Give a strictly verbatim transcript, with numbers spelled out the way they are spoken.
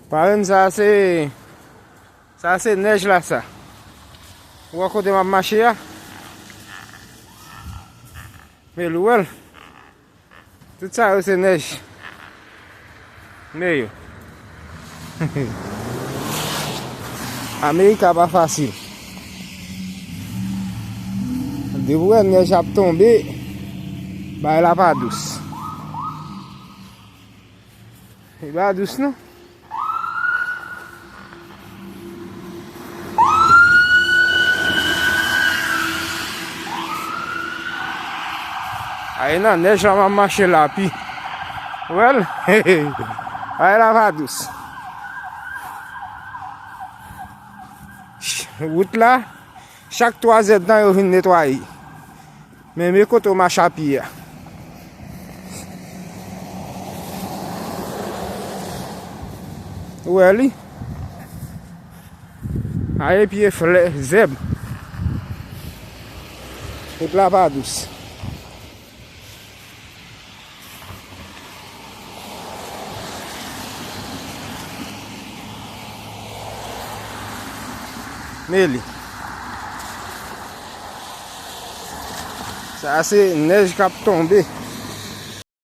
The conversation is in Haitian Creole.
Parenn, sa se, sa se nèj la sa. Ou wè kote m ap mache a? Men l, ou wè l? Tout sa yo se nèj. Men yo. Amerika pa fasil. Depi w wè nèj ap tonbe, bagay la pa dous. Li pa dous non. Ay, nan nèj la m ap mache la pi. Wè l? Ay, la pa dous. Wout la, chak twa zèdtan yo vin netwaye. Men, men kote w mache a pye a. Ou wè li? Ay, pye flè, zèb. Wout la pa dous. Men li. Sa se nèj k ap tonbe.